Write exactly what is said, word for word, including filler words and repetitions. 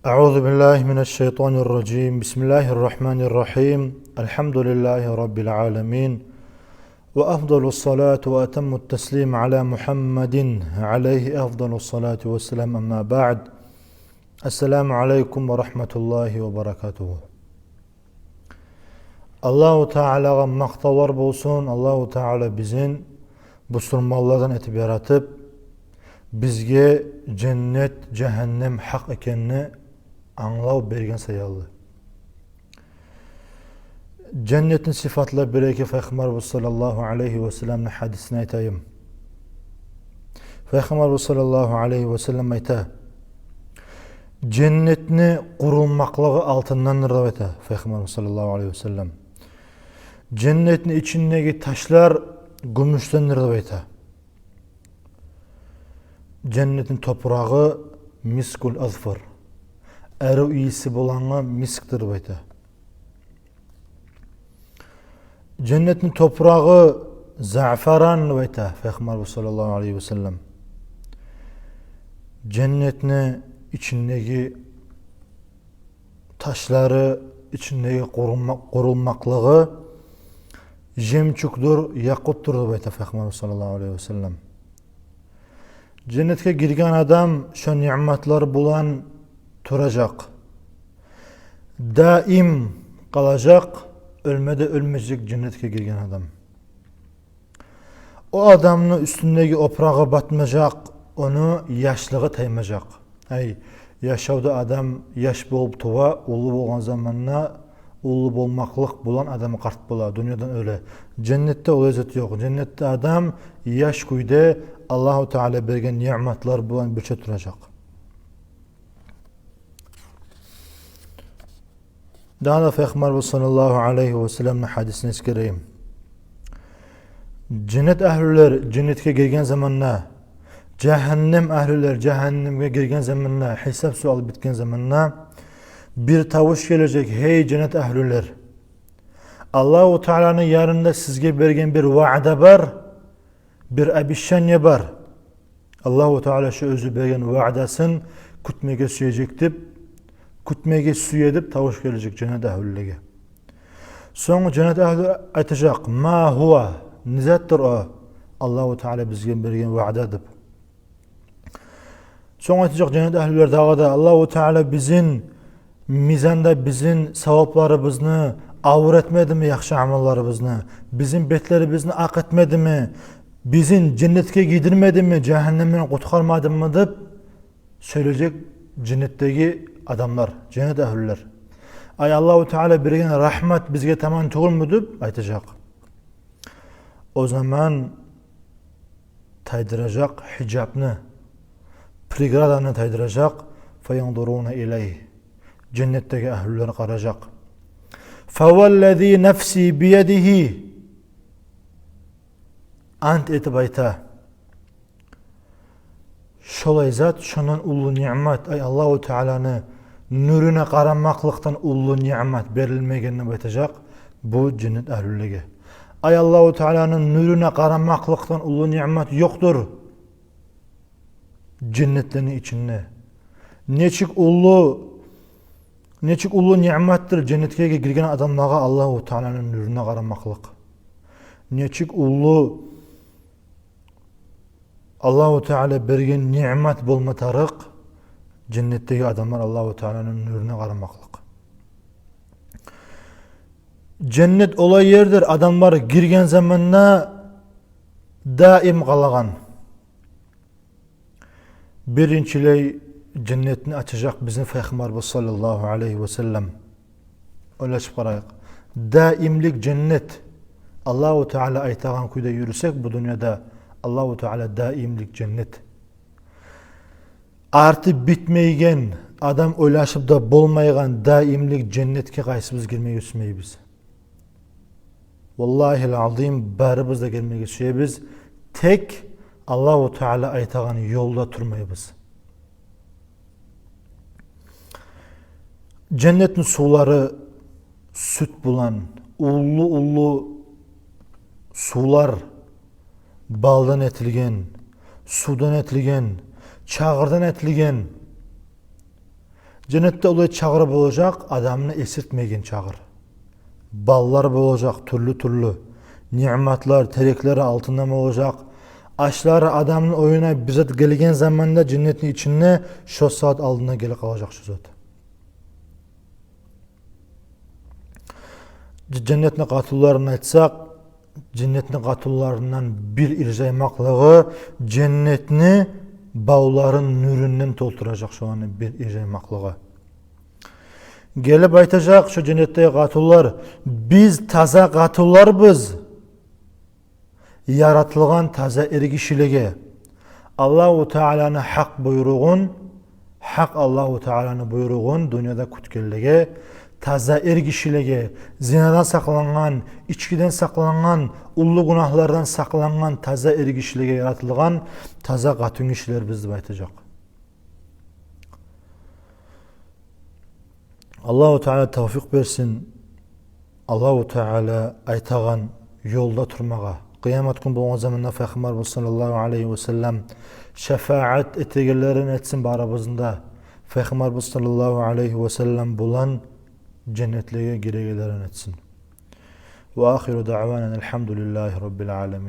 أعوذ بالله من الشيطان الرجيم. بسم الله الرحمن الرحيم. الحمد لله رب العالمين. وأفضل الصلاة وأتم التسليم على محمد عليه أفضل الصلاة والسلام. أما بعد. السلام عليكم ورحمة الله وبركاته. Аллагьу Таалагъа макътавлар болсун. Аллагьу Таала бизин бусурманлардан этип яратып, бизге женнет, жагьаннем гьакъ экенни англав берген саялы. Женнетни сыфатлап бир-эки Пайхаммарыбыз саллаллагьу алайгьи васалламны гьадисин айтайым. Пайхаммарыбыз саллаллагьу алайгьи васаллам айта: «Женнетни къурулмакълыгъы алтындандыр», — деп айта Пайхаммарыбыз саллаллагьу алайгьи васаллам. «Женнетни ичиндеги ташлар гюмюшдендир», — деп айта. «Женнетни топурагъы мискул азфар, арив ийиси болгъан мисктир», — деп айта. «Женнетни топурагъы заъфаран», — деп айта Пайхаммарыбыз саллаллагьу алайгьи васаллам. «Женнетни ичиндеги ташлары, ичиндеги къурулма-, къурулмакълыгъы жемчугдур, якъутдур», — деп айта Пайхаммарыбыз саллаллагьу алайгьи васаллам. Женнетге гирген адам шо ниъматлар булан туражакъ. Даим къалажакъ, оьлме де оьлмежек женнетге гирген адам. О адамны уьстюндеги опурагъы батмажакъ, ону яшлыгъы таймажакъ. Ай, яшавда адам яш болуп тува, уллу болгъан заманда уллу болмакълыкъ булан адам къарт бола, дюньядан оьле. Женнетде олай зат ёкъ. Женнетде адам яш кюйде Аллагьу Таала берген ниъматлар булан бирче туражакъ. Дагъы да Пайхаммарыбыз саллаллагьу алайгьи васалламны гьадисин эсгерейим. Женнет агьлюлер женнетге гирген заманда, жагьаннем агьлюлер жагьаннемге гирген заманда, гьисап-суал битген заманда бир тавуш гележек: «Гьей, женнет агьлюлер! Аллагьу Тааланы янында сизге берген бир ваъда бар, бир обещание бар. Аллагьу Таала шо оьзю берген ваъдасын кютмеге сюежек», — деп, «кютмеге сюе», — деп тавуш гележек женнет агьлюлеге. Сонг женнет агьлю айтажакъ: «Ма гьува? Не затдыр о Аллагьу Таала бизге берген ваъда?» — деп. Сонг айтажакъ женнет агьлюлер дагъы да: «Аллагьу Таала бизин мизанда бизин савапларыбызны авур этмедими, яхшы амалларыбызны? Бизин бетлерибизни акъ этмедими? Бизин женнетге гийдирмедими, жагьаннемден къутгъармадымы?» — деп сёйлежек женнетдеги адамлар, женнет агьлюлер. «Ай, Аллагьу Таала берген рагьмат бизге таман тюгюлмю?» — деп айтажакъ. О заман тайдыражакъ гьижапны, преграданы тайдыражакъ. «Фаянзуруна илайгь». Женнетдеги агьлюлер къаражакъ. «Фаваллази нафси биядигьи». Ант этип айта: «Шолай зат, шондан уллу ниъмат, ай, Аллагьу Тааланы нюрюне къарамакълыкъдан уллу ниъмат берилмеген», — деп айтажакъ бу женнет агьлюлеге. «Ай, Аллагьу Тааланы нюрюне къарамакълыкъдан уллу ниъмат ёкъдур женнетлени ичинде. Нечик уллу, нечик уллу ниъматдыр женнетге гирген адамлагъа Аллагьу Тааланы нюрюне къарамакълыкъ. Нечик уллу Аллагьу Таала берген ниъмат болма тарыкъ женнетдеги адамлар Аллагьу Тааланы нюрюне къарамакълыкъ. Женнет олай ердир, адамлар гирген заманда даим къалагъан. Биринчилей женнетни ачажакъ бизин Пайхаммарыбыз саллаллагьу алайгьи васаллам. Ойлашып къарайыкъ. Даимлик женнет. Аллагьу Таала айтагъан кюйде юрюсек бу дюньяда, Аллагьу Таала даимлик женнет. Арты битмейген, адам ойлашып да болмайгъан даимлик женнетге къайсыбыз гирмеге сюймейбиз? Валлагьил азим, барыбыз да гирмеге сюебиз. Тек Аллагьу Таала айтагъан ёлда турмайбыз. Женнетни сувлары сют булан, уллу-уллу сувлар, балдан этилген, сувдан этилген, чагъырдан этилген. Женнетде олай чагъыр болажакъ, адамны эсиртмейген чагъыр. Баллар болажакъ тюрлю-тюрлю, ниъматлар, тереклери алтындан болажакъ. Ашлары адамны оюна бир зат гелген заманда женнетни ичинде шо сагьат алдына гелип къалажакъ шо зат. Ж-, женнетни къатынларын айтсакъ, женнетни къатынларындан бир иржаймакълыгъы женнетни бавларын нюрюнден толтуражакъ шоланы бир иржаймакълыгъы. Гелип айтажакъ шо женнетдеги къатынлар: «Биз таза къатынларбыз, яратылгъан таза эргишилеге, Аллагьу Тааланы гьакъ буйругъун, гьакъ Аллагьу Тааланы буйругъун дюньяда кютгенлеге, таза эргишилеге, зинадан сакълангъан, ичкиден сакълангъан, уллу гюнагьлардан сакълангъан таза эргишилеге яратылгъан таза къатынгишилербиз», — деп айтажакъ. Аллагьу Таала тавфикъ берсин Аллагьу Таала айтагъан ёлда турмагъа. Къыямат гюн болгъан заманда Пайхаммарыбыз саллаллагьу алайгьи ва саллам шафаат этегенлерин этсин барыбызны да. Пайхаммарыбыз саллаллагьу алайгьи ва саллам булан женнетлеге гирегенлерин этсин. Ва ахиру даъвана алхамдулиллагьи раббил аламин.